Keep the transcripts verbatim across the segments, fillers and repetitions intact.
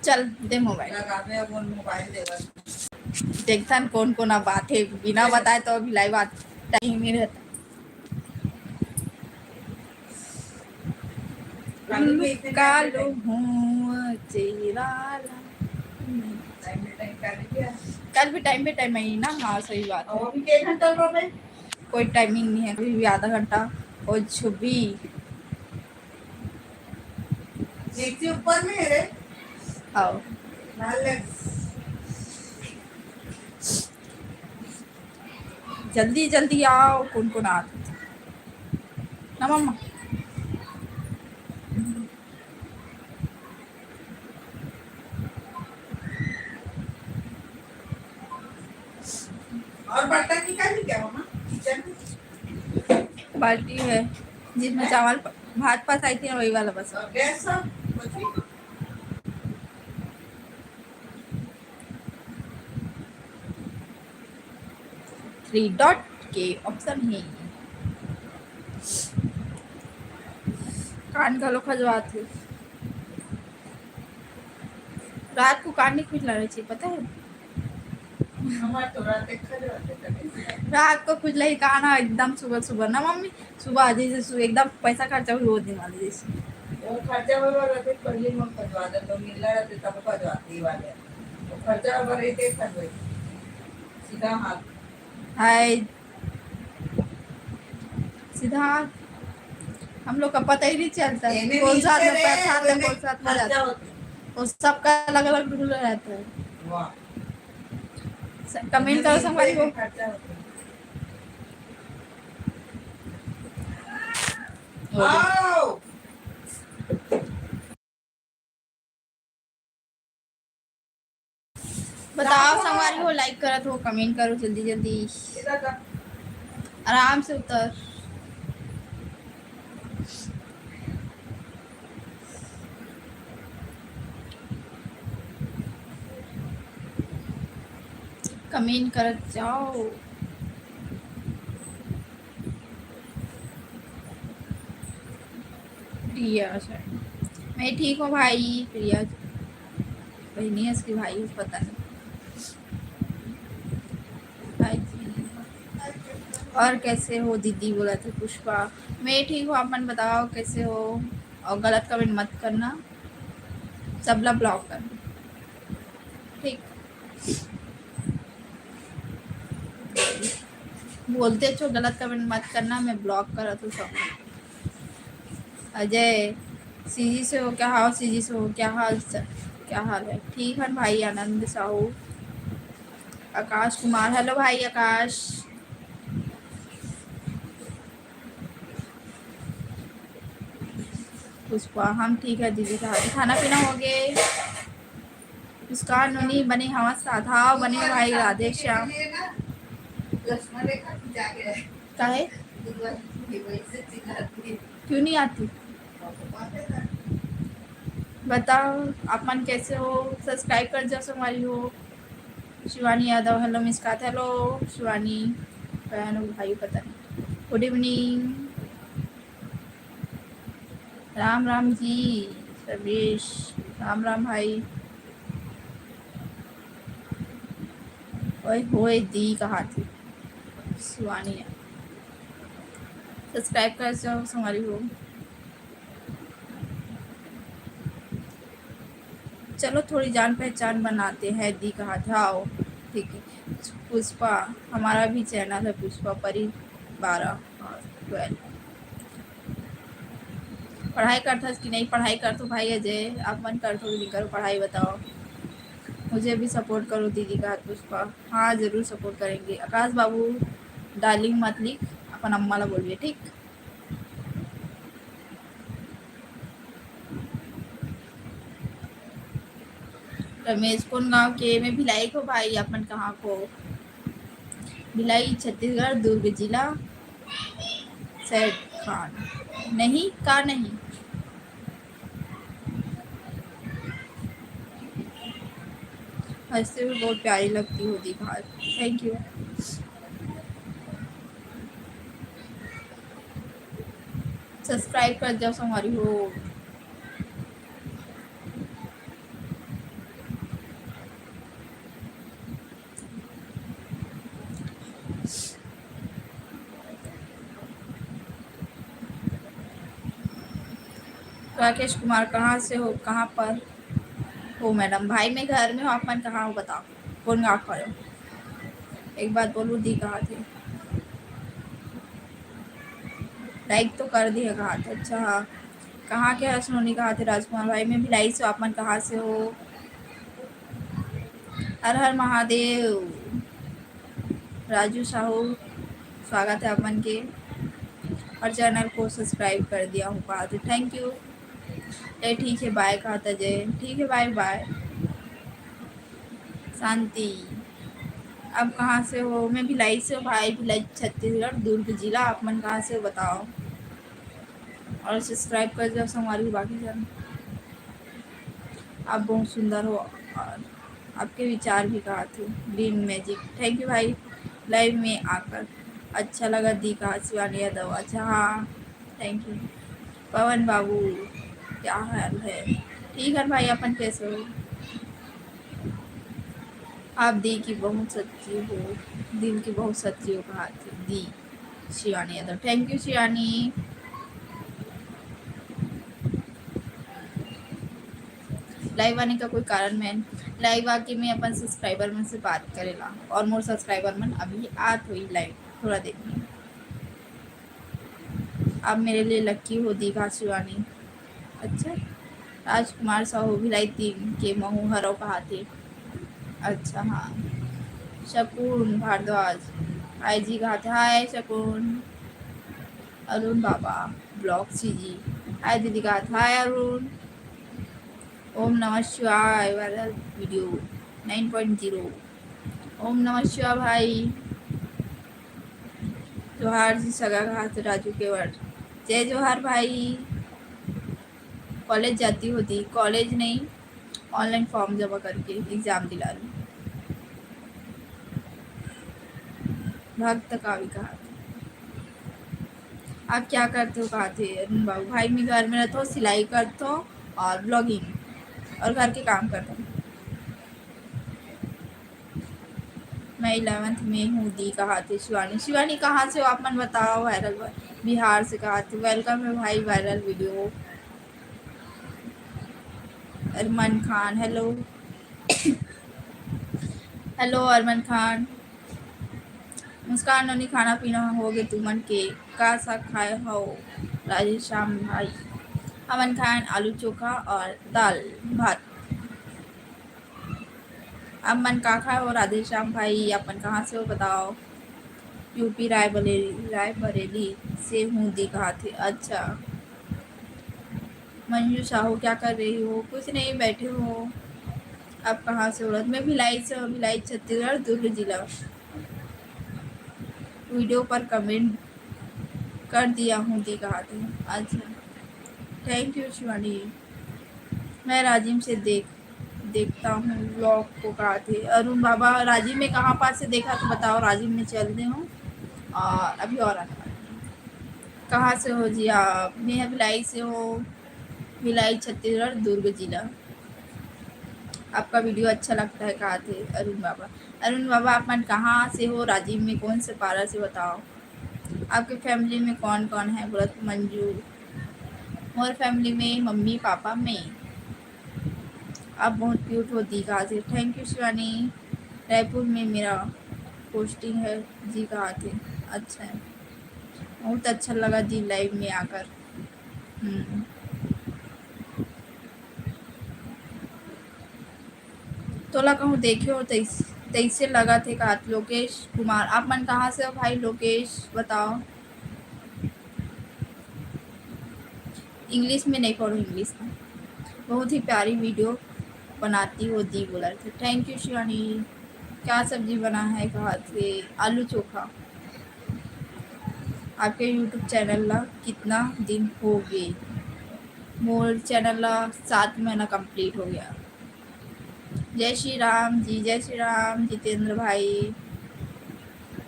चल दे मोबाइल। देखथन कौन कौन अब आथे, बिना बताए तो भिलाई बात टाइम ही रहता। कालू हूँ चेहरा ला। कल भी टाइम पे टाइम आई ना। हाँ, सही बात है। कोई टाइमिंग नहीं है, कभी भी आधा घंटा और छुबी। नीचे ऊपर में है रे। आओ। जल्दी जल्दी आओ, कौन कौन आ ना मम्मा। और बर्तन निकाली क्या मम्मा किचन में? बाल्टी है जिसमें चावल प-, भात पसाई थी, वही वाला बस। और गैस सब बची? थ्री डॉट के ऑप्शन है। कान घलो खजवात है। रात को कान नहीं खुजलाना चाहिए, पता है? हमार तो रात एक खजवाते कभी। रात को खुजला ही कान एकदम सुबह सुबह ना मम्मी, सुबह जैसे सु-, एकदम पैसा खर्चा हुई वो दिन वाले जैसे। वो खर्चा हुई वाला दिन पहले मन खजवा दे, तो मिलना रहते तब खजवाते ही वाले। तो खर्चा वाला रहते खजवाई। सीधा हाथ। हाय। सीधा हम लोग का पता ही नहीं चलता। एमे कौन भी साथ में इधर है, पैसा आता है, ओमे कौन साथ में खर्चा जाता है। होता है। और सबका अलग-अलग रूल रहता है। वाह। स-, कमेंट करो संगवारी हो। खर्चा होता है। आओ। बताओ संगवारी हो, लाइक करत हो, कमेंट करो जल्दी जल्दी। आराम से उतर। कमेंट करत जाओ। प्रिया शायद। मैं ठीक हूँ भाई। प्रिया बहनी है उसकी, भाई पता नहीं। भाई जी। और कैसे हो दीदी, बोला था पुष्पा। मैं ठीक हूँ, आप मन बताओ कैसे हो। और गलत कमेंट मत करना, सबला ब्लॉक करना, ठीक? बोलते छो गलत कमेंट मत करना, मैं ब्लॉक करत हूँ सब। अजय, सीजी से हो क्या हाल? सीजी से हो क्या हाल? क्या हाल है? ठीक है भाई आनंद साहू। आकाश कुमार, हेलो भाई आकाश। पुष्पा, हम ठीक है दीदी। खाना पीना हो गए? मुस्कान नोनी बने हवा साधा बने भाई, राधे श्याम। काहे? क्यों नहीं आती? बताओ आप मन कैसे हो? सब्सक्राइब कर जाओ संगवारी हो। शिवानी यादव, हेलो मिसकात, हेलो शिवानी बहन भाई, पता नहीं। गुड इवनिंग। राम राम जी रमेश, राम राम भाई। ओए होए दी कहा थी शिवानी, सब्सक्राइब कर जाओ संगवारी हो। चलो थोड़ी जान पहचान बनाते हैं दी कहा थी। हाँ ठीक है। पुष्पा, हमारा भी चैनल है पुष्पा परी बारह और ट्वेल्व। पढ़ाई करथस कि नहीं? पढ़ाई करथो भाई अजय, आप मन करथो कि नहीं करो पढ़ाई, बताओ। मुझे भी सपोर्ट करो दीदी का पुष्पा। हाँ जरूर सपोर्ट करेंगे। आकाश बाबू डार्लिंग मत लिख, अपन अम्मा ला बोलिए, ठीक? रमेश कौन गांव के? मैं भिलाई को भाई, अपन कहाँ को? भिलाई छत्तीसगढ़, दुर्ग जिला। सैड खान नहीं का नहीं। हंसते हुए बहुत प्यारी लगती हो दीघा। Thank you. सब्सक्राइब कर जाओ संगवारी हो। राकेश कुमार, कहाँ से हो, कहाँ पर हो मैडम? भाई, मैं घर में हूँ, आप मन कहाँ हो बताओ, कौन गाँव पर हो? एक बात बोलू, दी कहा थे, लाइक तो कर दिया कहा थे। अच्छा, हाँ, कहाँ के हस नोनी कहा थे राजकुमार भाई? मैं भिलाई से, आप मन कहाँ से हो? हर हर महादेव। राजू साहू, स्वागत है आप मन के, और चैनल को सब्सक्राइब कर दिया हूँ कहा थे, थैंक यू। ए ठीक है, बाय कहा था जय, ठीक है, बाय बाय। शांति, आप कहाँ से हो? मैं भिलाई से हूँ भाई, भिलाई छत्तीसगढ़, दुर्ग जिला। आप मन कहाँ से हो बताओ, और सब्सक्राइब कर जाओ संगवारी हो बाकी जन। आप बहुत सुंदर हो और आपके विचार भी कहा थे। ड्रीम मैजिक, थैंक यू भाई, लाइव में आकर अच्छा लगा दी कहा शिवानी यादव। अच्छा, हाँ, थैंक यू। पवन बाबू, क्या हाल है? ठीक है भाई, अपन कैसे हो? आप दी की बहुत सच्ची हो, दिल की बहुत सच्ची हो कहा थे दी Shivani Yadav. Thank you Shivani. Live आने का कोई कारण मैं, लाइव आके मैं अपन सब्सक्राइबर मन से बात करेला, और मोर सब्सक्राइबर मन अभी आत होई लाइव थोड़ा देर में। आप मेरे लिए लकी हो दीघा शिवानी। अच्छा, राजकुमार साहू भिलाई तीन के महू हरव कहा थे। अच्छा, हाँ, शकुन भारद्वाज, हाय जी कहा थे, हाय शकुन। अरुण बाबा ब्लॉग सी जी, हाय दीदी कहा थे, हाय अरुण। ओम नमः शिवाय, viral video nine point zero. ओम नमः शिवाय भाई। जोहार जी सगा घात राजू केवट। जय जोहार भाई। कॉलेज जाती होती, कॉलेज नहीं, ऑनलाइन फॉर्म जमा करके एग्जाम दिला रही। भक्त काव्य कहा थे, आप क्या करते हो कहा थे अरुण बाबू? भाई मैं घर में रहता हूँ, सिलाई करता हूँ और ब्लॉगिंग और घर के काम करता हूँ। मैं इलेवंथ में हूँ दी कहा थे शिवानी। शिवानी कहाँ से हो आप मन बताओ? वायरल बिहार से कहा थे। वेलकम है भाई वायरल वीडियो। अरमान खान, हेलो। हेलो अरमान खान। मुस्कान नोनी, खाना पीना हो गे तुमन के? का साग खाए हो राधेश्याम भाई? हमन खाएन आलू चोखा और दाल भात। आप मन का खाए हो राधेश्याम भाई? आप मन कहाँ से हो बताओ? यूपी रायबरेली, रायबरेली से हूँ दी कहा थे। अच्छा, मंजू साहू क्या कर रही हो? कुछ नहीं, बैठे हो। आप कहाँ से हो? मैं भिलाई से हूँ, भिलाई छत्तीसगढ़, दुर्ग जिला। वीडियो पर कमेंट कर दिया हूँ दी कहा थे। अच्छा, थैंक यू शिवानी। मैं राजिम से देख देखता हूँ ब्लॉग को कहा थे। अरुण बाबा, राजिम में कहाँ पास से देखा तो बताओ, राजिम में चल दे हूँ। और अभी और आता है। कहाँ से हो जी आप? मैं भिलाई से हूँ, भिलाई छत्तीसगढ़, दुर्ग जिला। आपका वीडियो अच्छा लगता है कहा थे अरुण बाबा। अरुण बाबा, आप मन कहाँ से हो? राजिम में कौन से पारा से बताओ? आपके फैमिली में कौन कौन है? बोला तो मंजू, मोर फैमिली में मम्मी पापा मैं। आप बहुत क्यूट हो दी कहा थे। Thank you Shivani. रायपुर में मेरा पोस्टिंग है जी कहा थे। अच्छा है, बहुत अच्छा लगा जी लाइव में आकर। हम्म। तोला कहूँ देखे हो तैस-, तैसे लगा थे कहा। लोकेश कुमार, आप मन कहाँ से हो भाई? लोकेश बताओ। इंग्लिश में नहीं पढ़ो, इंग्लिश में। बहुत ही प्यारी वीडियो बनाती हो दी बोला थे। Thank you Shivani. क्या सब्जी बना है कहा थे? आलू चोखा। आपके यूट्यूब चैनल ला कितना दिन हो गए? मोर चैनल ला सात महीना कंप्लीट हो गया। जय श्री राम जी, जय श्री राम जितेंद्र भाई।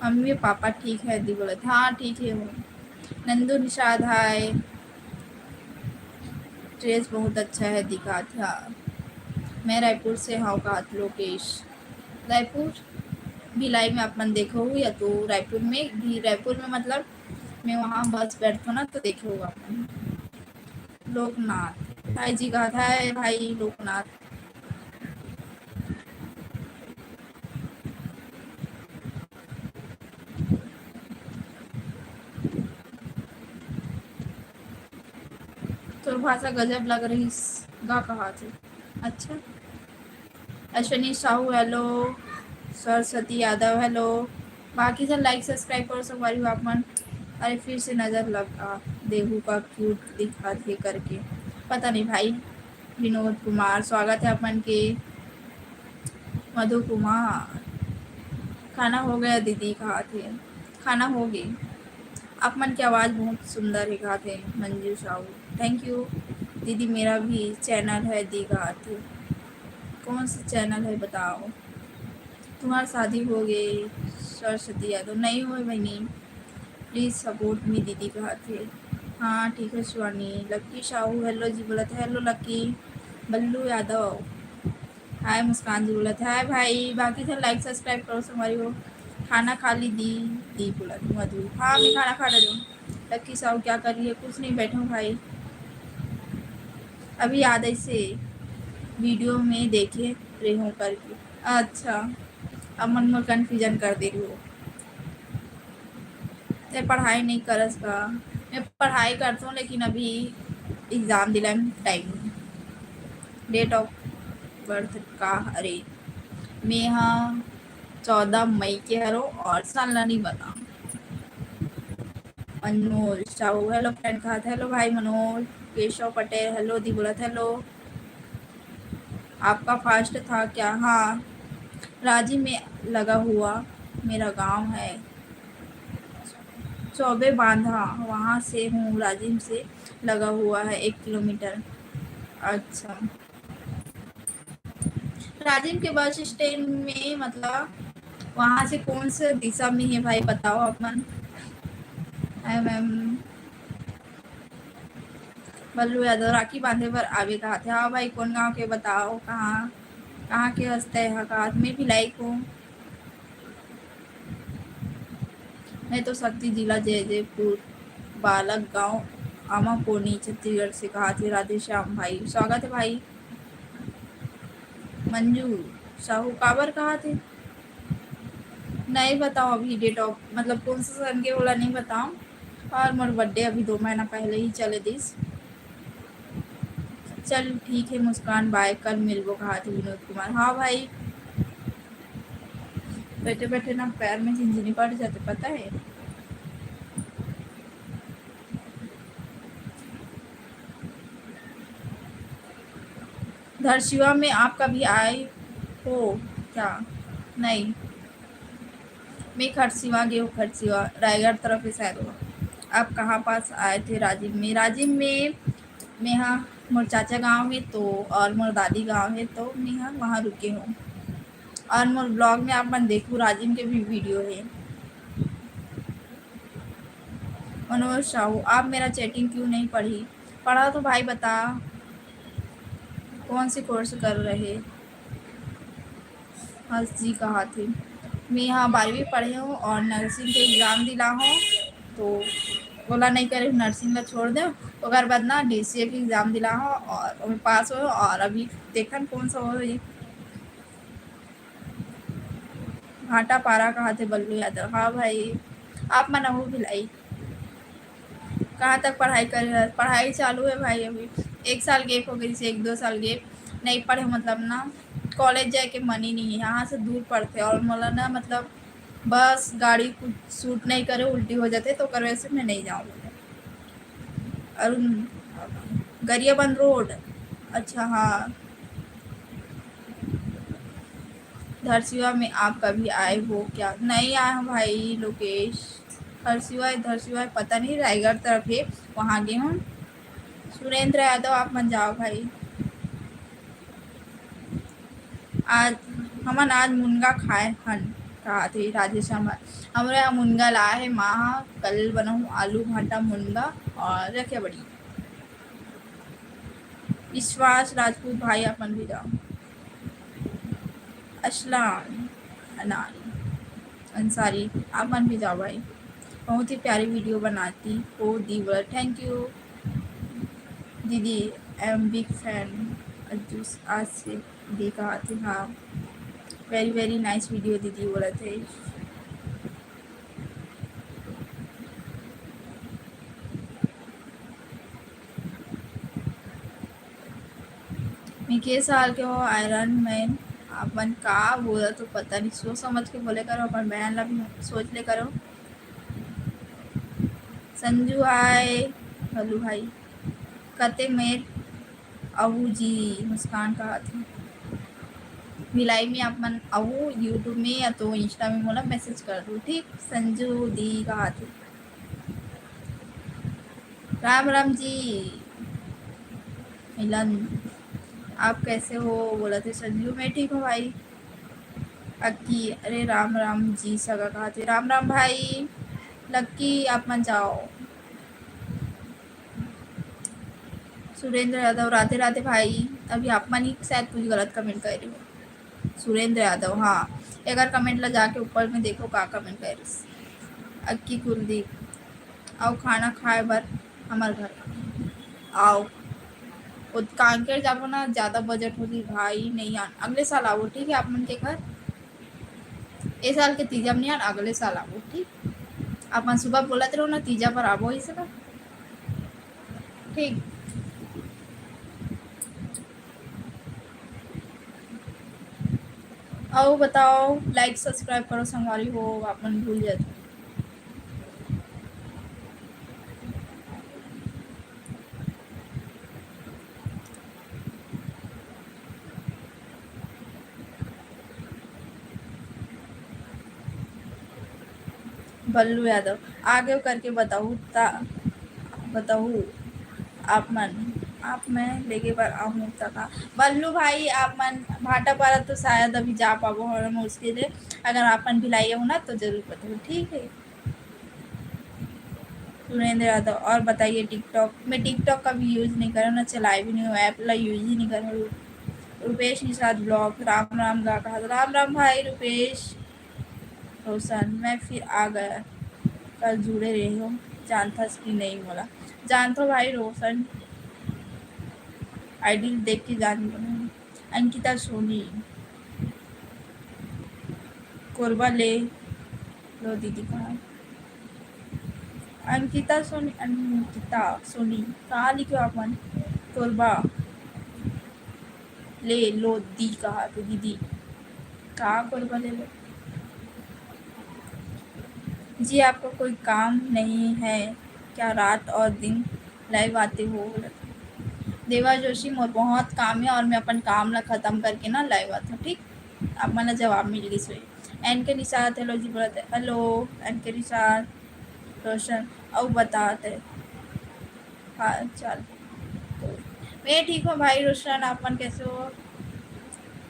मम्मी पापा ठीक है दी बोला था। हाँ, ठीक है वो। नंदू निषाद हाय। ड्रेस बहुत अच्छा है दिखात हे। मैं रायपुर से हव काहत लोकेश। रायपुर भिलाई में आप मन देखो हो या तो रायपुर में भी, रायपुर में मतलब मैं वहाँ बस बैठतो ना तो देखे हो आप मन। लोकनाथ, हाय जी काहत हे भाई लोकनाथ। तोर भाषा गजब लग रहिस गा काहत हे। अच्छा, अश्विनी साहू hello, सरस्वती यादव hello, बाकी सब like subscribe करो संगवारी हो आप मन। अरे फिर से नजर लगा देहू का cute दिखात हे करके, पता नहीं भाई। विनोद कुमार स्वागत हे आप मन के। मधु कुमार खाना हो गया दीदी काहत हे। खाना हो गे। आप मन के आवाज बहुत सुंदर हे काहत हे मंजू साहू। Thank you दीदी, मेरा भी channel है दी काहत हे। कौन सा channel है बताओ। तुम्हार शादी हो गे सरस्वती यादव? नहीं होय बहिनी, please support me दीदी काहत हे। हाँ ठीक है शिवानी। लक्की साहू hello जी बोलत हे, hello लक्की। बल्लू यादव हाय मुस्कान जी बोलत हे, हाय भाई। बाकी सब like subscribe करो संगवारी हो। खाना खा ली दी, दी बोलत हे मधु। हाँ मैं खाना खा डरे हूँ। लक्की साहू क्या कर रही है? कुछ नहीं, बैठे हूँ भाई। अभी याद ऐसे video में देखे रहे हूँ करके। अच्छा, अब मन मोर confusion कर दे रही हो। ते पढ़ाई नहीं करस का? मैं पढ़ाई करता हूँ लेकिन अभी exam दिला time। Date of birth का? अरे मैं हाँ चौदह मई के हरो और साल ला नहीं बता। मनोज साहू hello friend काहत हे, hello भाई मनोज। केशव पटेल hello दी बोलत हे, hello। आपका fast था क्या? हाँ, राजिम में लगा हुआ मेरा गांव है, चौबे बांधा, वहाँ से हूँ, राजिम से लगा हुआ है एक किलोमीटर। अच्छा, राजिम के बस स्टैंड में, मतलब वहाँ से कौन से दिशा में है भाई, बताओ आप मन। Hi ma'am. बल्लू यादव राखी बांधे बर आवे काहत हे। हाँ भाई, कौन गांव के बताओ, कहाँ, कहाँ के हस ते हा काहत हे? मैं भिलाई के हूँ। मैं तो शक्ति जिला जैजैपुर बालक गांव आमाकोनी छत्तीसगढ़ से काहत हे। राधे श्याम भाई, स्वागत है भाई। मंजू साहू काबर काहत हे? नहीं बताओ अभी date of, मतलब कौन सा सन के, ओला नहीं बताओ। और मोर birthday अभी दो महीना पहले ही चले दिस। चल ठीक है मुस्कान, bye, कल मिलबो काहत हे विनोद कुमार। हाँ भाई, बैठे बैठे ना पैर में झिनझिनी पड़ जाते, पता है। धरसीवा में आप कभी आए हो क्या? नहीं, मैं खरसीवा गे हूँ, खरसीवा रायगढ़ तरफ है शायद वो। आप कहाँ पास आए थे राजिम में? राजिम में मैं हाँ मोर चाचा गांव है तो, और मोर दादी गांव है तो मैं हाँ वहाँ रुके हूँ। और मोर vlog में आप मन देखू, राजिम के भी video है। मनोज साहू, आप मेरा chatting क्यों नहीं पढ़ी? पढ़ा तो भाई बता, कौन सी course कर रहे? हंस जी काहत हे, मैं हाँ बारहवीं पढ़े हूँ और nursing के exam दिला हूँ, तो ओला नहीं करे, nursing ला छोड़ दे। ओकर बाद ना D C A के exam दिला हूँ और ओमे पास हो और अभी देखन कौन सा होही। भाटापारा काहत हे बल्लू यादव। हाँ भाई, आप मन आहू भिलाई। कहाँ तक पढ़ाई करे हस? पढ़ाई चालू है भाई, अभी एक साल gap हो गई, एक दो साल gap नहीं पढ़े, मतलब ना college जाए के मन ही नहीं है, यहाँ से दूर पड़ते और मोला ना मतलब बस गाड़ी कुछ suit नहीं करे, उल्टी हो जाते, तो ओकर वजह से मैं नहीं जाऊँ। अरुण, गरियाबंद road, अच्छा हाँ। धरसीवा में आप कभी आए हो क्या? नहीं आए हो भाई लोकेश। धरसीवा, धरसीवा पता नहीं, रायगढ़ तरफ है, वहाँ गे हूँ। सुरेंद्र यादव, आप मन जाओ भाई। आज हमन आज मुनगा खाए हन, काहत हे राधेश्याम ह। हमरे यहाँ मुनगा लाए हे माँ ह, कल बनाहूँ आलू भाटा मुनगा और रखे बड़ी। विश्वास राजपूत भाई, आप मन भी जाओ। असलान अनान अंसारी, आप मन भी जाओ भाई। बहुत ही प्यारी वीडियो बनाती हो दी बोला। Thank you दीदी, I am big fan। Ajju आज से दी कहा थी, हाँ, very very nice video दीदी बोला थे। मैं के साल के हो? Iron man. आप मन का बोला तो पता नहीं, सोच समझ के बोले करो, अपन बहन ला भी सोच ले करो। संजू हाय, भलू भाई, कते मेर अहू जी, मुस्कान कहा थी। भिलाई में आप मन अहू YouTube में या तो Insta में मोला message कर दो, ठीक? संजू दी कहा थी। राम राम जी मिलन, आप कैसे हो? बोला थे संजू, मैं ठीक हूँ भाई। अक्की, अरे राम राम जी सगा कहा थे। राम राम भाई लक्की, आप मन जाओ। सुरेंद्र यादव, राधे राधे भाई। अभी आप मन ही शायद कुछ गलत comment कर रहे हो। सुरेंद्र यादव, हाँ, अगर comment ला जाके ऊपर में देखो का comment कर रहे। अक्की कुलदीप, आओ खाना खाए बर हमर घर आओ। वो कांकेर जाबो ना, ज्यादा budget होही भाई, नहीं आन। अगले साल आओ, ठीक है, आप मन के घर। ए साल के तीजा में नहीं आन, अगले साल आओ, ठीक। आप मन सुबह बोलत रहो ना, तीजा पर आबो, इसे ना, ठीक। आओ बताओ, like subscribe करो संगवारी हो, आप मन भूल जाते। बल्लू यादव, आगे करके बताऊ ता, बताऊ आप मन, आप मैं लेगे बर आहूँ तका। बल्लू भाई, आप मन भाटापारा तो शायद अभी जा पाबो, होना मुश्किल है। अगर आप मन भिलाई हो ना तो जरूर बताओ, ठीक है। सुरेंद्र यादव, और बताइए TikTok, मैं TikTok कभी use नहीं करूँ ना, चलाए भी नहीं हूँ, app ला use ही नहीं करूँ। रुपेश निषाद vlog, राम राम गा कहा, राम राम भाई रुपेश। रोशन, मैं फिर आ गया, कल जुड़े रहे हो, जानथस कि नहीं मोला? जानथो भाई रोशन, ID देख के जान गए। अंकिता सोनी, कोरबा ले लो दीदी कहा। अंकिता सोनी, अंकिता सोनी, कहाँ लिखे हो आप मन? कोरबा ले लो दी कहा तो दीदी, का कोरबा ले लो? जी, आपको कोई काम नहीं है क्या? रात और दिन live आते हो? देवा जोशी, मोर बहुत काम है और मैं अपन काम ला खत्म करके ना live आती हूँ, ठीक? आप मन ला जवाब मिल गई सोई। एन के निषाद hello जी बोलत है, hello एन के निषाद, रोशन, अउ बतात है हाल चाल। मैं ठीक हूँ भाई रोशन, आप मन कैसे हो?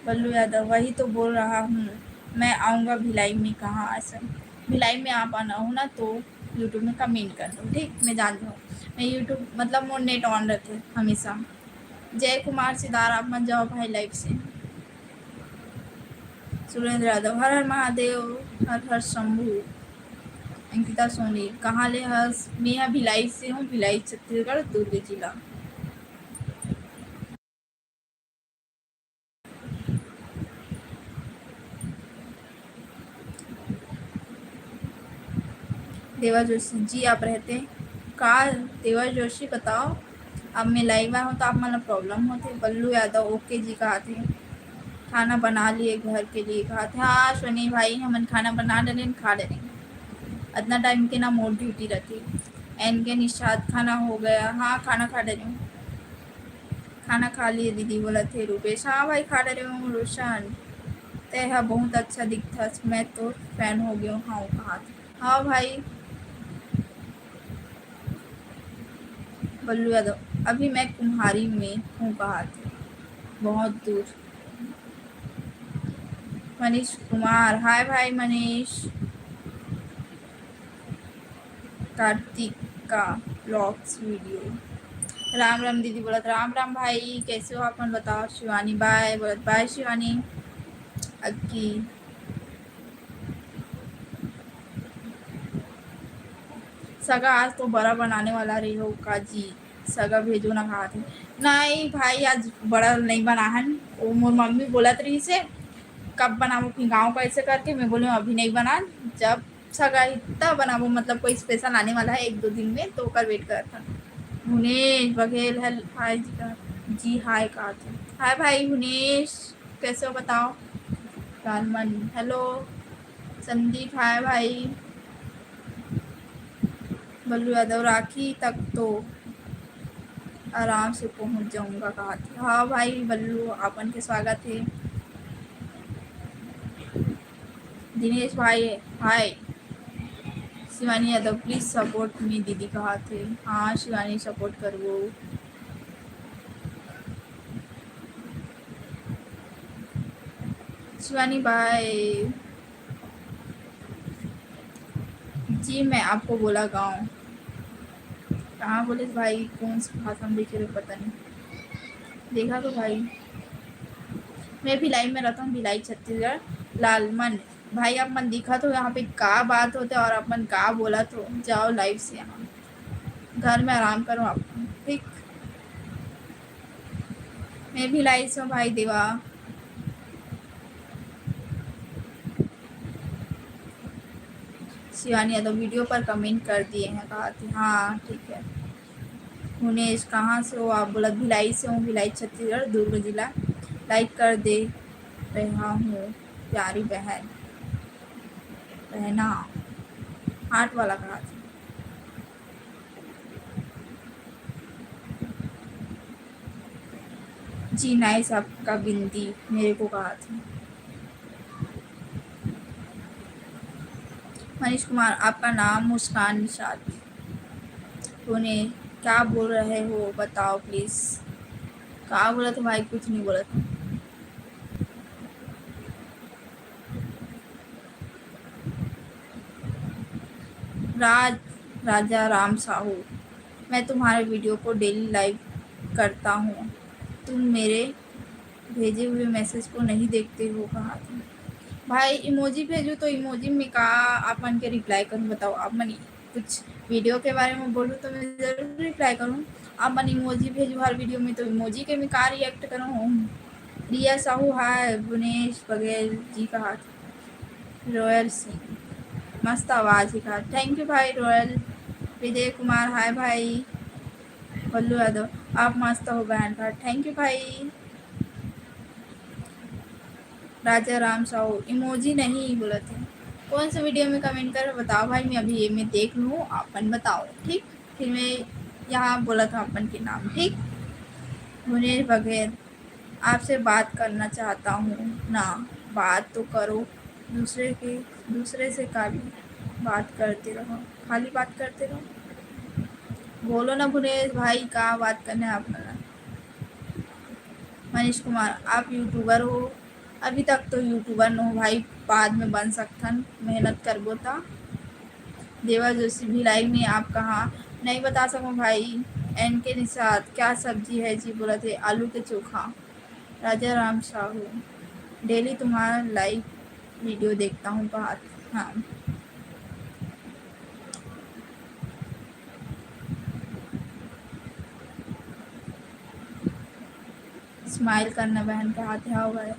बल्लू यादव, वही तो बोल रहा हूँ, मैं आऊँगा भिलाई में। कहाँ ऐसा? भिलाई में आप आना हो ना तो YouTube में comment कर दो, ठीक? मैं जानती हूँ, मैं YouTube मतलब मोर net on रहते हमेशा। जय कुमार सिदार, आप मन जाओ भाई live से। सुरेंद्र यादव, हर हर महादेव, हर हर शंभू। अंकिता सोनी, कहाँ ले हस? मैं ह भिलाई से हूँ, भिलाई छत्तीसगढ़, दुर्ग जिला। देवा जोशी जी, आप रहते का? देवा जोशी बताओ, अब मैं live आए हूँ तो आप मन ला problem होथे। बल्लू यादव OK जी कहा थे, खाना बना लिए घर के लिए कहा थे। हाँ सोनी भाई, हमन खाना बना डरेन, खा डरेन, अतना time के ना मोर duty रहती। एन के निषाद, खाना हो गया? हाँ, खाना खा डरे हूँ। खाना खा लिए दीदी बोला थे रुपेश। हाँ भाई, खा डरे हूँ। रोशन, ते हा बहुत अच्छा दिखथस, मैं तो fan हो गया हूँ। हाँ, कहा था। हाँ भाई, बल्लू यादव, अभी मैं कुम्हारी में हूँ कहा थे, बहुत दूर। मनीष कुमार, हाय भाई मनीष। कार्तिक, का vlogs video। राम राम दीदी बोलत, राम राम भाई, कैसे हो आप मन बताओ। शिवानी बाय बोलत, बाय शिवानी। अक्की सगा आज तो बड़ा बनाने वाला रही हो का जी, सगा भेजो ना कहा थे। नहीं भाई, आज बड़ा नहीं बना हन, वो मोर मम्मी बोलत रही से कब बनाबो फिर गाँव का, ऐसे करके मैं बोली अभी नहीं बना, जब सगा ही तब बनाबो, मतलब कोई special आने वाला है एक दो दिन में, तो ओकर wait करत हन। भुनेश बघेल है, हाय जी का, जी हाय कहा थे। हाय भाई भुनेश, कैसे हो बताओ। लालमन हेलो। संदीप हाय भाई। बल्लू यादव राखी तक तो आराम से पहुंच जाऊंगा कहा थे। हाँ भाई बल्लू, आपन के स्वागत है। दिनेश भाई हाय। Shivani Yadav please support me दीदी कहा थे। हाँ शिवानी support करबो। शिवानी बाय। जी मैं आपको बोला गाँव कहाँ बोले भाई, कौन सी भाषा में देखे रहे पता नहीं। देखा तो भाई, मैं भिलाई में रहता हूँ, भिलाई छत्तीसगढ़। लालमन भाई, आप मन दिखत हो यहाँ पे का बात होते और आप मन का बोलत हो, जाओ live से यहाँ घर में आराम करो आप, ठीक। मैं भी live से हूँ भाई देवा। शिवानी यादव video पर comment कर दिए हैं कहा थी। हाँ ठीक है। भुनेश कहाँ से हो आप? बोला भिलाई से हूँ, भिलाई छत्तीसगढ़ दुर्ग जिला। Like कर दे रहा हूँ प्यारी बहन, बहना heart वाला कहा थी। जी nice आपका बिंदी मेरे को कहा था। मनीष कुमार आपका नाम मुस्कान निषाद। तूने क्या बोल रहे हो बताओ please। का बोला था भाई, कुछ नहीं बोला था। राज राजा राम साहू, मैं तुम्हारे video को daily live करता हूँ, तुम मेरे भेजे हुए message को नहीं देखते हो कहा था। भाई emoji भेजू तो emoji में का आप मन के reply करूँ बताओ। आप मन कुछ video के बारे में बोलू तो मैं जरूर reply करूँ। आप मन emoji भेजू हर video में तो emoji के मैं का react करूँ। रिया साहू हाय, भुनेश बघेल जी कहा था। रोयल सिंह मस्त आवाज ही कहा। Thank you भाई रोयल। विजय कुमार हाय भाई। बल्लू यादव आप मस्त हो बहन का। Thank you भाई। राजा राम साहू emoji नहीं बोला था। कौन से video में comment कर बताओ भाई, मैं अभी ये मैं देख लूँ, अपन बताओ ठीक। फिर मैं यहाँ बोला था अपन के नाम ठीक। भुनेश बघेल आपसे बात करना चाहता हूँ ना। बात तो करो, दूसरे के दूसरे से खाली बात करते रहो, खाली बात करते रहो। बोलो ना भुनेश भाई, का बात करना है आपका? मनीष कुमार आप YouTuber हो? अभी तक तो YouTuber न हो भाई, बाद में बन सकथन, मेहनत करबो त। देवा जोशी भिलाई में आप कहाँ? नहीं बता सकूँ भाई। एन के निषाद क्या सब्जी है जी? बोला थे आलू के चोखा। राजा राम साहू daily तुम्हारा live video देखता हूँ कहा। हाँ smile करना बहन कहा थे। हाँ भाई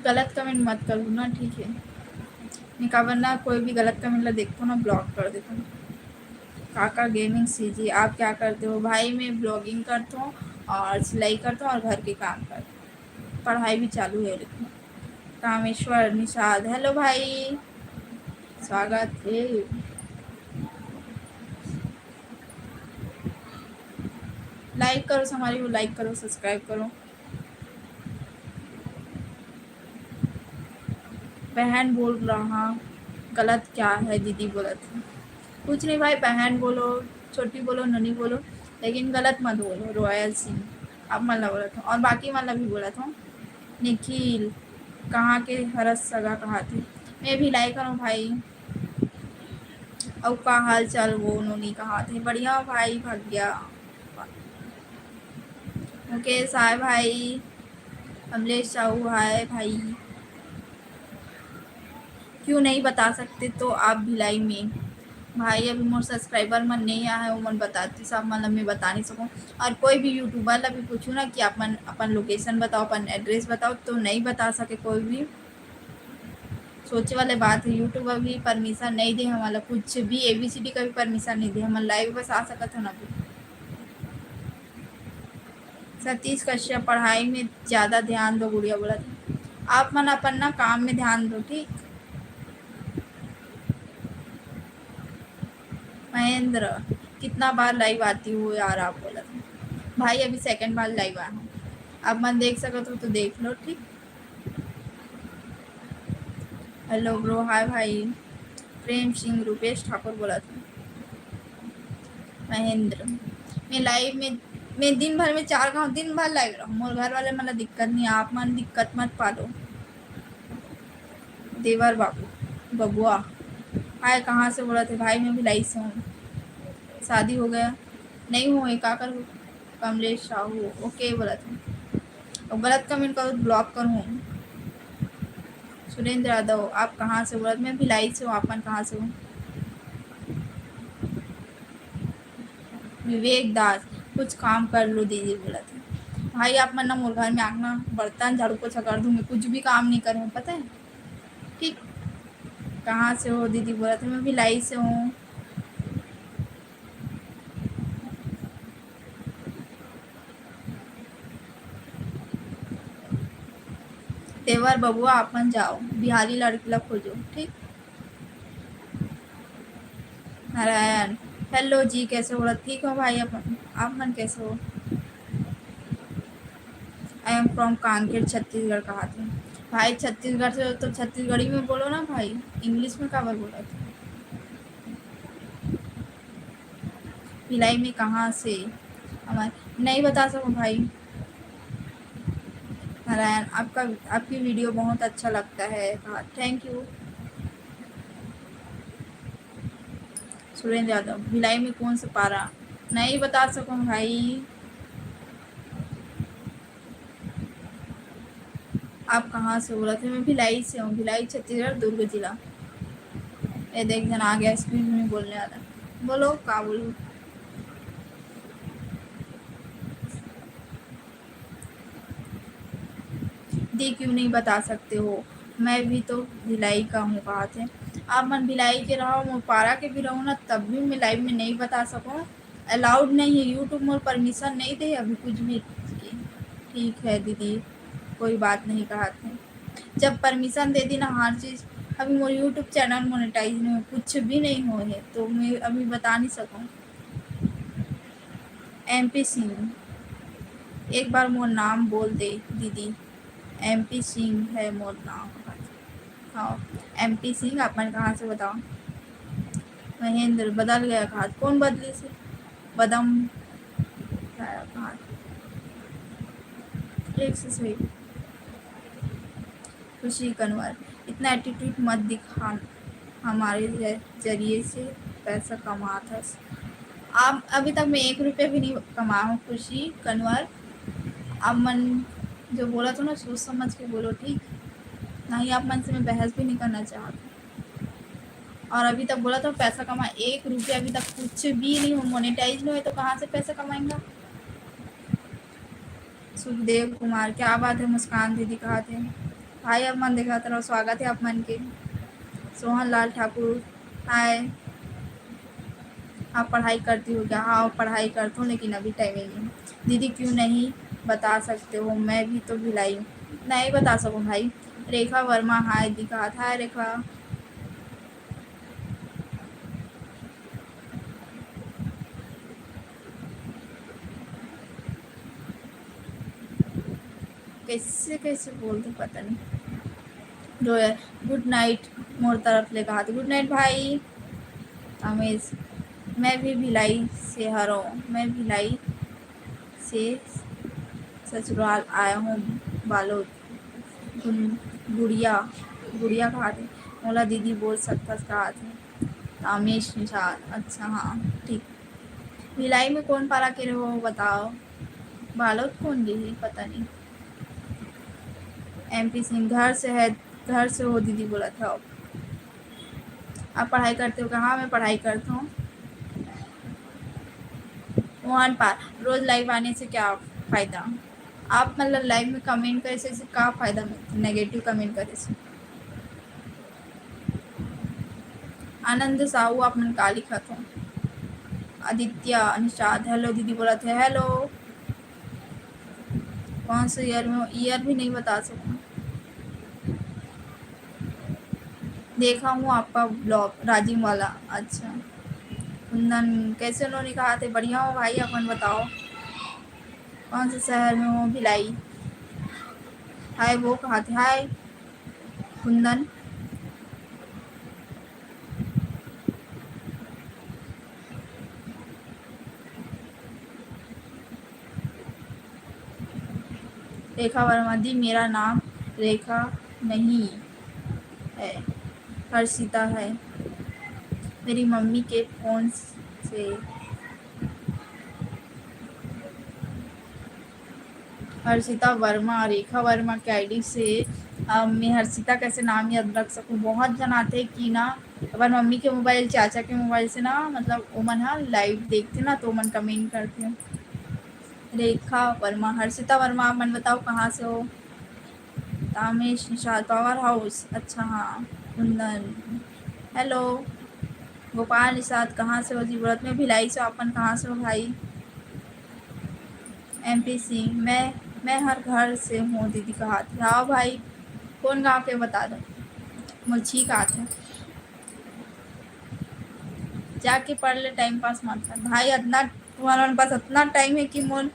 गलत comment मत करो ना ठीक है। नहीं काबर ना कोई भी गलत comment ला देखो ना block कर देता हूँ। काका गेमिंग सीजी आप क्या करते हो? भाई मैं blogging करता हूँ और सिलाई करता हूँ और घर के काम करता हूँ, पढ़ाई भी चालू है लेकिन। कामेश्वर निषाद हेलो भाई स्वागत है। Like करो हमारी वो like करो subscribe करो। बहन बोल रहा गलत क्या है दीदी बोला था। कुछ नहीं भाई बहन बोलो छोटी बोलो ननी बोलो लेकिन गलत मत बोलो। रोयल सिंह आप मन ला बोला था और बाकी मन ला भी बोला था। निखिल कहाँ के हरस सगा कहाथे। मैं भिलाई कर हूँ भाई। अउ का हाल चाल वो नोनी कहाथे। बढ़िया भाई भाग्या। मुकेश हाय भाई। अमलेश साहू हाय भाई। क्यों नहीं बता सकते तो आप भिलाई में? भाई अभी मोर सब्सक्राइबर मन नहीं आए हैं, वो मन बताती सब मन मैं बता नहीं सकूँ। और कोई भी यूट्यूबर ला भी पूछू ना कि आप मन अपन लोकेशन बताओ, अपन एड्रेस बताओ, तो नहीं बता सके कोई भी। सोचे वाले बात है, यूट्यूब अभी परमिशन नहीं दे हमला, कुछ भी एबीसीडी का भी परमिशन नहीं दे हमला, लाइव बस आ सकत हो ना। सतीश कश्यप, पढ़ाई में ज्यादा ध्यान दो गुड़िया बोलत। आप मन अपन ना काम में ध्यान दो, ठीक? महेंद्र, कितना बार लाइव आती हो यार आप बोलत। भाई अभी सेकंड बार लाइव आया हूँ, आप मन देख सकत हो तो देख लो, ठीक? हेलो ब्रो, हाय भाई। प्रेम सिंह, रूपेश ठाकुर बोलत हूँ। महेंद्र, मैं लाइव में, मैं दिन भर में चार घंटा दिन भर लाइव रहूँ, मोर घर वाले मन ला दिक्कत नहीं, आप मन दिक्कत मत पालो। देवर बाबू, बबुआ, हाय कहाँ से बोलत है भाई? मैं भिलाई से हूँ। शादी हो गया? नहीं हो, का कर? कमलेश साहू, ओके बोलत है। अब गलत कमेंट करो तो ब्लॉक करूँ। सुरेंद्र यादव, आप कहाँ से बोलत? मैं भिलाई से हूँ, आप मन कहाँ से हो? विवेक दास, कुछ काम कर लो दीदी बोलत है। भाई आप मन ना मोर घर में आना, बर्तन झाड़ू पोछा कर दूंगी, कुछ भी काम नहीं करूँ, पता है? ठीक, कहाँ से हो दीदी बोलत है? मैं भिलाई से हूँ। देवर बबुआ, आप मन जाओ, बिहारी लड़की ला खोजो, ठीक? नारायण, हेलो जी, कैसे हो? ठीक हो भाई, अपन, आप मन कैसे हो? I am from Kanker, Chhattisgarh कहाथे। भाई, छत्तीसगढ़ से हो तो छत्तीसगढ़ी में बोलो ना भाई, इंग्लिश में काबर बोलत हो? भिलाई में कहाँ से? हमारे नहीं बता सकूँ भाई। नारायण, आपका, आपकी वीडियो बहुत अच्छा लगता है। हाँ, थैंक यू। सुरेंद्र यादव, भिलाई में कौन सा पारा? नहीं बता सकूँ भाई। आप कहाँ से बोलत है? मैं भिलाई से हूँ, भिलाई, छत्तीसगढ़, दुर्ग जिला। ये देख, एक झन आ गया स्क्रीन में बोलने वाला। बोलो, का बोलूँ? दी, क्यों नहीं बता सकते हो? मैं भी तो भिलाई का हूँ, कहाथे। आप मन भिलाई के रहो, मोर पारा के भी रहो ना, तब भी मैं लाइव में नहीं बता सकूँ। अलाउड नहीं है, यूट्यूब मोर परमिशन नहीं दे अभी कुछ भी। ठीक है दीदी, कोई बात नहीं, कहाथे। जब परमिशन दे दी ना हर चीज, अभी मोर यूट्यूब चैनल मोनेटाइज नहीं हो, कुछ भी नहीं हो है, तो मैं अभी बता नहीं सकूँ। एमपी सिंह, एक बार मोर नाम बोल दे दीदी, एमपी सिंह है मोर नाम। हाँ, एमपी सिंह, आप मन कहाँ से बताओ? महेंद्र, बदल गया कहाथे, कौन बदलिस? बदम, कहाथे, एक से सही। खुशी कनवर, इतना एटीट्यूड मत दिखा, हमारे ज-, जरिए से पैसा कमात हस। आप, अभी तक मैं एक रुपया भी नहीं कमाया हूँ खुशी कनवर। आप मन जो बोलत हो ना, सोच समझ के बोलो, ठीक? नहीं, आप मन से मैं बहस भी नहीं करना चाहती। और अभी तक बोलत हो पैसा कमा, एक रुपया अभी तक कुछ भी नहीं हो, मोनेटाइज नहीं हो तो कहाँ से पैसा कमाएंगा? सुखदेव कुमार, क्या बात है मुस्कान दीदी, कहाथे। भाई आप मन देखत रहो, स्वागत है आप मन के। सोहन लाल ठाकुर, हाय। आप पढ़ाई करती हो क्या? हाँ, पढ़ाई करती हूँ, लेकिन अभी टाइम ही नहीं। दीदी क्यों नहीं बता सकते हो? मैं भी तो भिलाई हूँ। नहीं बता सकूँ भाई। रेखा वर्मा, हाय दी, कहाथे, हाय रेखा। कैसे कैसे बोलते पता नहीं। जो है, गुड नाइट मोर तरफ ले कहाथे। गुड नाइट भाई। कामेश, मैं भी भिलाई से हरों, मैं भिलाई से ससुराल आया हूँ बालोद। गुन-, गुड़िया, गुड़िया कहाथे, मोला दीदी बोल सकथस कहाथे। तामेश निषाद, अच्छा हाँ, ठीक। भिलाई में कौन पारा के रहो बताओ। बालोद कौन गे हे, पता नहीं। एमपी सिंह, घर से है, घर से हो दीदी बोलत हव। आप पढ़ाई करते हो क्या? हाँ, मैं पढ़ाई करता हूँ। मोहन पाल, रोज लाइव आने से क्या फायदा? आप मतलब लाइव में कमेंट करे से, से का फायदा मिलता, नेगेटिव कमेंट करे से? आनंद साहू, आप मन का लिखत हो? आदित्य निषाद, हेलो दीदी बोलत हे। हेलो, कौन से ईयर में हो? ईयर भी नहीं बता सकूँ। देखा हूँ आपका ब्लॉग राजिम वाला। अच्छा, कुंदन, कैसे हो? नहीं कहाथे, बढ़िया हो भाई, अपन बताओ, कौन से शहर में हो? भिलाई। हाय वो कहाथे, हाय कुंदन। रेखा वर्मा, दी मेरा नाम रेखा नहीं है, हर्षिता है। मेरी मम्मी के फ़ोन से हर्षिता वर्मा, रेखा वर्मा के आईडी से, अ, मैं हर्षिता कैसे नाम याद रख सकूँ। बहुत जन आथे कि ना अपन मम्मी के मोबाइल, चाचा के मोबाइल से ना, मतलब ओमन ह लाइव देखथे ना, तो ओमन कमेंट करथे। रेखा वर्मा, हर्षिता वर्मा, आप मन बताओ कहाँ से हो? तामेश निषाद, पावर हाउस, अच्छा हाँ, कुंदन, हेलो। गोपाल निषाद, कहाँ से हो जी? बोलत मैं भिलाई से, अपन कहाँ से हो भाई? एमपी सिंह, मैं, मैं हर घर से हूँ दीदी कहाथे। हाँ भाई, कौन गाँव के बता दो, मुझे कहाथे। जाके पढ़ ले, टाइम पास मत कर भाई। अतना तुम्हारे पास अतना टाइम है कि मोर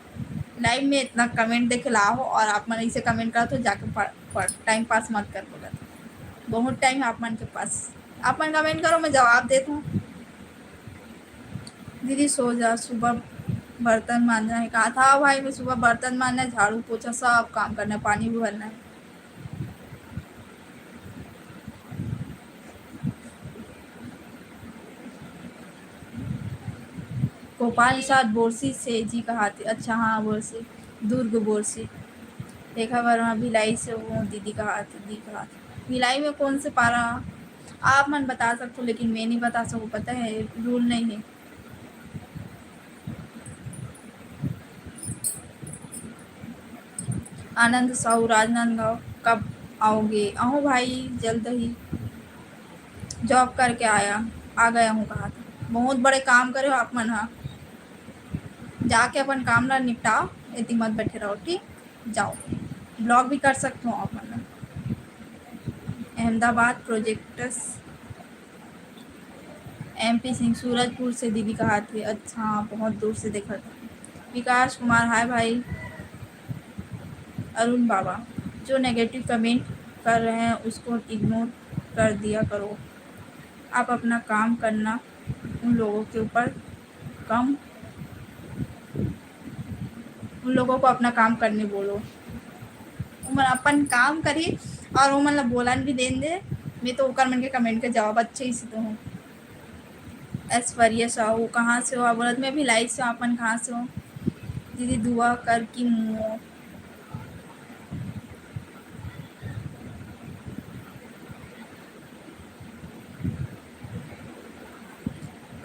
लाइव में इतना कमेंट देखे ला हो और आप मन ऐसे कमेंट करत हो, जाके पढ़, पढ़, टाइम पास मत कर बोलत। बहुत टाइम आप मन के पास, आप मन कमेंट करो, मैं जवाब देत हूँ। दीदी सो जा, सुबह बर्तन मांजना है कहाथा। हाँ भाई, मैं सुबह बर्तन मांजना है, झाड़ू पोछा सब काम करना है, पानी भी भरना है। गोपाल निषाद बोरसी से जी कहाथे। अच्छा हाँ, बोरसी, दुर्ग बोरसी। रेखा वर्मा भिलाई से हो दीदी कहाथे, दी कहाथे। भिलाई में कौन से पारा? आप मन बता सकते हो, लेकिन मैं नहीं बता सकूँ, पता है रूल नहीं है। आनंद साहू, राजनांदगांव कब आओगे? आहूँ भाई, जल्द ही। जॉब करके आया, आ गया हूँ कहाथे। बहुत बड़े काम करे हो आप मन हा। जाके अपन काम ला निपटाओ, एती मत बैठे रहो, ठीक? जाओ, ब्लॉग भी कर सकते हो आप मन। अहमदाबाद प्रोजेक्ट्स, एमपी सिंह सूरजपुर से दीदी कहाथे। अच्छा, बहुत दूर से देखा था। विकास कुमार, हाय भाई। अरुण बाबा, जो नेगेटिव कमेंट कर रहे हैं उसको इग्नोर कर दिया करो। आप अपना काम करना, उन लोगों के ऊपर कम, उन लोगों को अपना काम करने बोलो। ओमन अपन काम करी और ओमन ला बोलन भी देन दे। मैं तो ओकर मन के कमेंट के जवाब अच्छे ही से दूँ। ऐश्वर्या साहू, कहाँ से हो आप? बोलत मैं भिलाई से हूँ, अपन कहाँ से हो? दीदी दुआ कर कि मो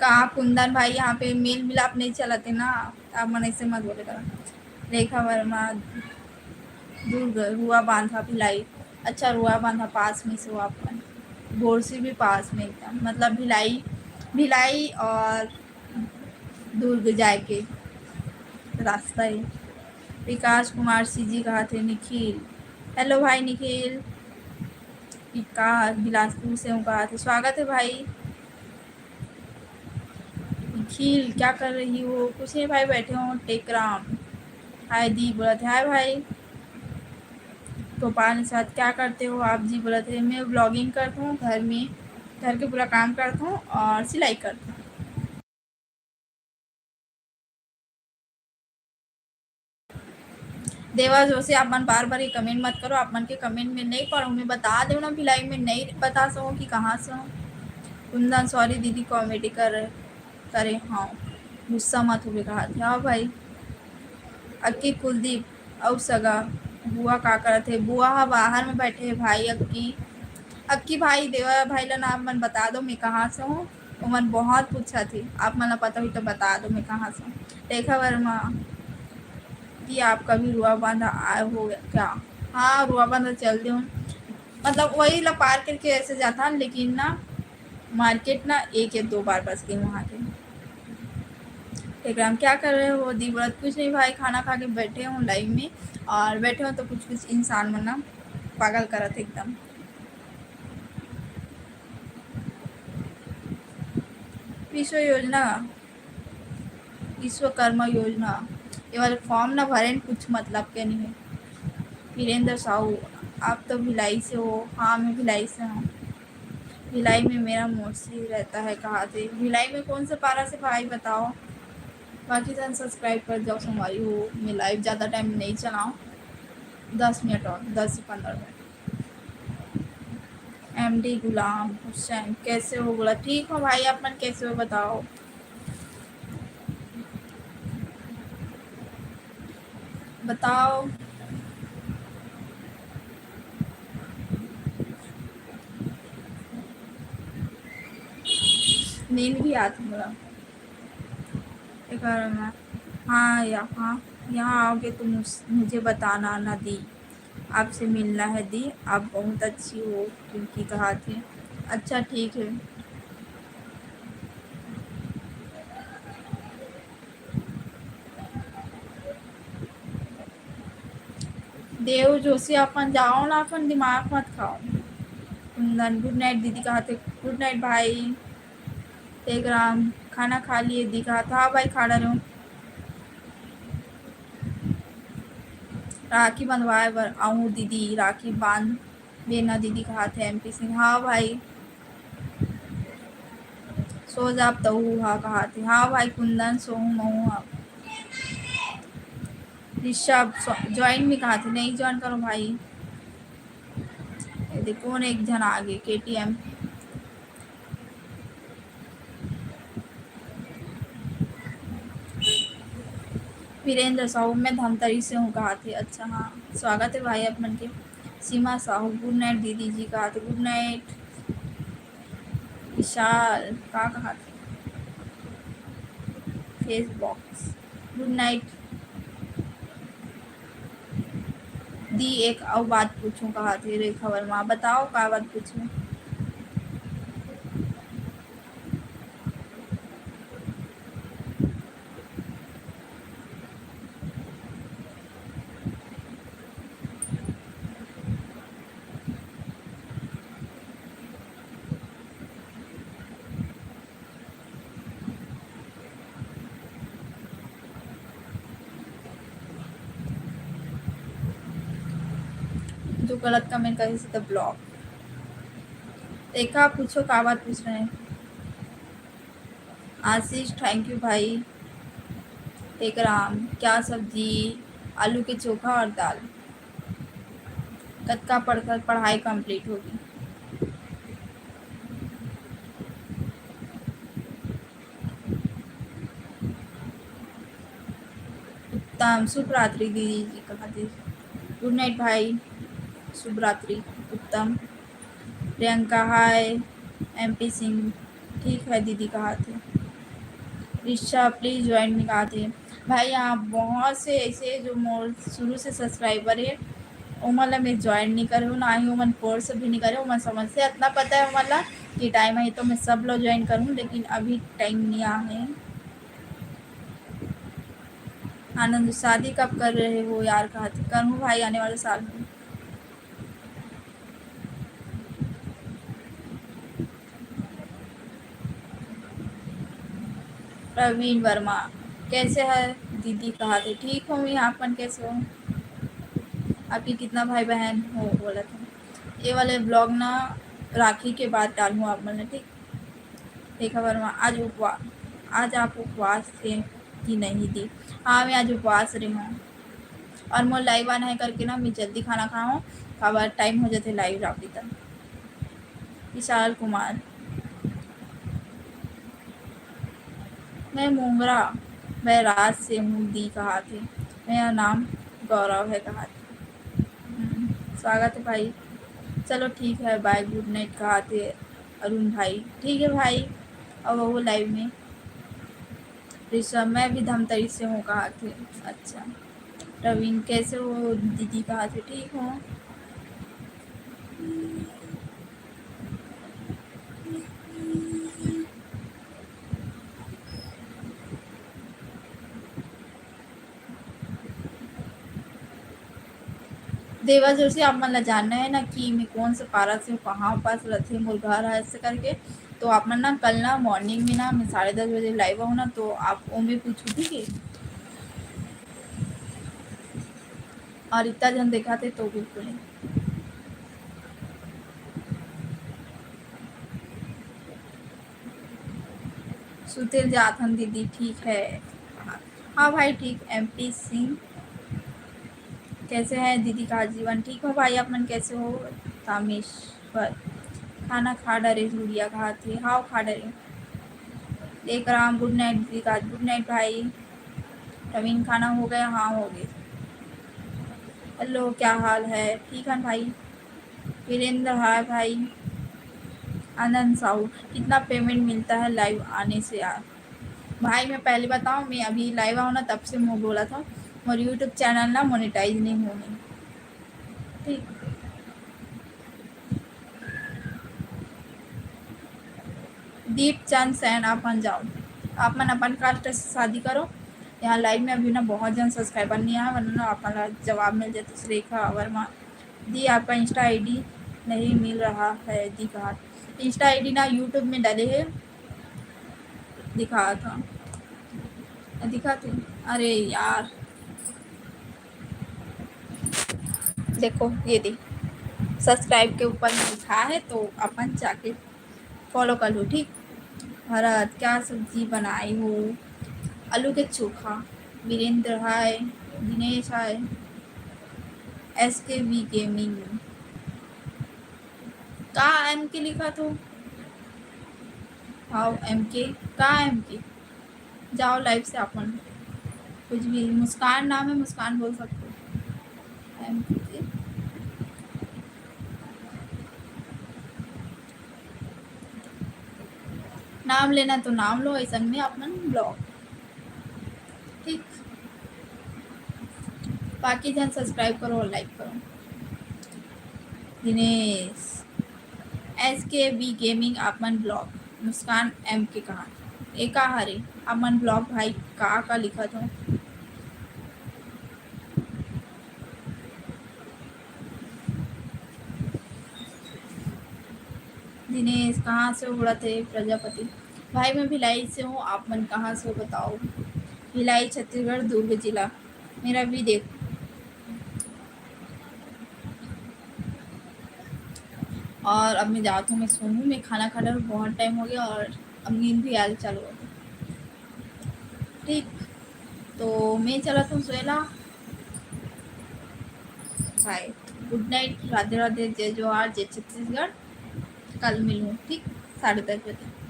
का कुंदन भाई, यहाँ पे मेल मिलाप नहीं चलते ना, आप मन ऐसे मत बोले करा। रेखा वर्मा, दुर्ग, रुआ बांधा, भिलाई। अच्छा, रुआ बांधा पास में से हो अपन। बोरसी भी पास में एकदम, मतलब भिलाई, भिलाई और दुर्ग जाए के रास्ता है। विकास कुमार सीजी कहाथे। निखिल, हेलो भाई निखिल, विकास बिलासपुर से हूँ कहाथे। स्वागत है भाई। निखिल, क्या कर रही हो? कुछ नहीं भाई, बैठे हो। टेकराम, हाय दी बोलत हे, हाय भाई। गोपाल निषाद, क्या करते हो आप जी? बोलत हे, मैं ब्लॉगिंग करता हूँ घर में, घर के पूरा काम करता हूँ और सिलाई करता हूँ। देवा जोशी, आप मन बार-बार ये comment मत करो, आप मन के comment में नहीं पढ़ो, मैं बता देव ना, भिलाई में नहीं बता सको कि कहाँ से हो। कुंदन, sorry दीदी, comedy कर, करे हव, गुस्सा मत होबे कहा थे। हाँ भाई, अक्की कुलदीप अउ सगा बुआ का करत हे? बुआ ह बाहर में बैठे हे भाई। अक्की, अक्की भाई, देवा भाई ला नाम मन बता दो, मैं कहाँ से हूँ। ओमन बहुत पूछत हे, आप मन ला पता होही तो बता दो, मैं कहाँ से हूँ। रेखा वर्मा, कि आप कभी रुआ बांधा आए हो क्या? हाँ, रुआ बांधा चल दे हूँ, मतलब वही ला पार करके ऐसे जाता, लेकिन ना market ना एक या दो बार बस गई वहाँ के। टेकराम, क्या कर रहे हो दी? बोलत कुछ नहीं भाई, खाना खा के बैठे हूँ live में, और बैठे हूँ तो कुछ कुछ इंसान मन ना पागल करत एकदम। विश्व योजना, विश्वकर्मा योजना, ये वाले form ना भरेन, कुछ मतलब के नहीं है। वीरेंद्र साहू, आप तो भिलाई से हो? हाँ, मैं भिलाई से हूँ। भिलाई में मेरा मौसी रहता है, कहा थे। भिलाई में कौन से पारा से भाई बताओ? बाकी जन subscribe कर जाओ संगवारी हो। मैं live ज़्यादा time नहीं चलाऊँ, दस मिनट और, दस से पंद्रह मिनट। एमडी गुलाम हुसैन, कैसे हो? बोला ठीक हो भाई, आप मन कैसे हो बताओ, बताओ। नींद भी आती मोला। एक बार मैं, हाँ, यहाँ, यहाँ आओगे तो मुझ-, मुझे बताना ना दी। आपसे मिलना है दी, आप बहुत अच्छी हो, क्योंकि कहा थे। अच्छा, ठीक है। देव जोशी, अपन जाओ ना, अपन दिमाग मत खाओ। कुंदन, good night दीदी, कहा थे? Good night भाई। टेकराम, खाना खा लिए दी, कहा था? हाँ भाई, खा डालो। राखी बंधवाए बर आऊँ दीदी, राखी बांध देना दीदी, कहा थे एमपी सिंह। हाँ भाई, सो जाब तहू हा, कहा थे। हाँ भाई कुंदन, सोहू महू हा। ऋषभ, सो-, join भी कहा थे, नहीं join करो भाई। ये देखो, कौन एक झन आगे, केटीएम। वीरेंद्र साहू, मैं धमतरी से हूँ, कहा थे। अच्छा, हाँ, स्वागत है भाई आप मन के। सीमा साहू, good night दीदी जी, कहा थे। Good night। विशाल, का कहा थे? Face box, good night। दी, एक अउ बात पूछूं, कहा थे रेखा वर्मा, बताओ का बात पूछूं? जो गलत comment करे से तो block। रेखा, पूछो, का बात पूछ रहे हैं? आशीष, thank you भाई। टेकराम, क्या सब्जी? आलू के चोखा और दाल। कतका पढ़कर पढ़ाई complete होगी? उत्तम, शुभ रात्रि दीदी जी, कहा थे। Good night भाई, शुभ रात्रि। उत्तम। प्रियंका, हाय। एमपी सिंह, ठीक है दीदी, कहा थे। ऋषा, please join me, कहा थे। भाई, यहाँ बहुत से ऐसे जो मोर शुरू से subscriber है, ओमन ला मैं join नहीं करे हूँ, ना ही ओमन force भी नहीं करे, ओमन समझ से इतना पता है ओमन ला कि time है तो मैं सब ला join करूँ, लेकिन अभी time नहीं आ है। आनंद, शादी कब कर रहे हो यार, कहा थे। करूँ भाई, आने वाले साल में। प्रवीण वर्मा, कैसे है दीदी, कहा थे। ठीक हूँ मैं, आप मन कैसे हो? आपके कितना भाई बहन हो, बोला था। ये वाले vlog ना राखी के बाद डालूँ आप मन ला, ठीक? रेखा वर्मा, आज उपवा-, आज आप उपवास थे कि नहीं दी? हाँ, मैं आज उपवास रही हूँ। और मोर live आना है करके ना, मैं जल्दी खाना खाहूँ, काबर time हो जाथे live आबे तक। विशाल कुमार, मैं मोंगरा बैराज से हूँ दी कहाथे, मेरा नाम गौरव है कहाथे। हम्म, स्वागत है भाई। चलो ठीक है, bye, good night कहाथे अरुण भाई। ठीक है भाई, अब वो live में। ऋषभ, मैं भी धमतरी से हूँ कहाथे। अच्छा, प्रवीण, कैसे हो दीदी कहाथे? ठीक हूँ। देवासुर से आप मन ला जानना है ना कि मैं कौन से पारा से हूँ, कहाँ पास रथे मोर घर है, ऐसे करके। तो आप मन ना कल ना morning में ना मैं साढ़े दस बजे live आऊँ ना, तो आप ओमे पूछू, ठीक है? और इतना जन देखाथे तो बिल्कुल नहीं। सुते जात हन दीदी, ठीक है। हाँ भाई, ठीक। एमपी सिंह, कैसे हैं दीदी का जीवन? ठीक हो भाई, आप मन कैसे हो? तामेश्वर, खाना खा डरे, गुड़िया कहाथे, हाव खा डरे। एक राम, good night दीदी का, good night भाई। प्रवीण, खाना हो गया? हाँ, हो गया। हेलो, क्या हाल है? ठीक है भाई। वीरेंद्र, हाय भाई। आनंद साहू, कितना payment मिलता है live आने से यार? भाई, मैं पहले बताऊँ, मैं अभी live आऊँ ना, तब से मैं बोला था, मोर YouTube channel ना monetize नहीं होने। ठीक। दीप चंद सैन, आप मन जाओ, आप मन अपन caste से शादी करो। यहाँ live में अभी ना बहुत जन subscriber नहीं आया, वरना ना अपन ला जवाब मिल जाता। सुरेखा वर्मा, दी, आपका Insta ID नहीं मिल रहा है, दी कहा। Insta ID ना YouTube में डाले है, दिखा था, दिखा थे। अरे यार, देखो ये दी, subscribe के ऊपर में लिखा है, तो अपन जाके follow कर लो, ठीक। भरत, क्या सब्जी बनाई हो? आलू के चोखा। वीरेंद्र, हाय। दिनेश, हाय। एस के वी गेमिंग, का एम के लिखा तो? हाउ एम के, का एम के? जाओ live से आप मन, कुछ भी। मुस्कान नाम है, मुस्कान बोल सकते हो। एम के। नाम लेना तो नाम लो, ऐसा में आप मन block। ठीक, बाकी जन subscribe करो और like करो। दिनेश, एस के बी गेमिंग, आप मन block। मुस्कान एम के कहा, ए का हरे? आप मन block भाई, का का लिखत हो? दिनेश, कहाँ से उड़त है प्रजापति? भाई, मैं भिलाई से हूँ, आप मन कहाँ से हो बताओ? भिलाई, छत्तीसगढ़, दुर्ग जिला। मेरा भी देख, और अब मैं जात हूँ, मैं सोहूँ, मैं खाना खा डालूँ, बहुत time हो गया और अब नींद भी आगे चालू हो गई। ठीक, तो मैं चलत हूँ सोए ला। Bye, good night, Radhe Radhe, जय जोहार, जय छत्तीसगढ़। कल मिलूँ, ठीक, साढ़े दस बजे।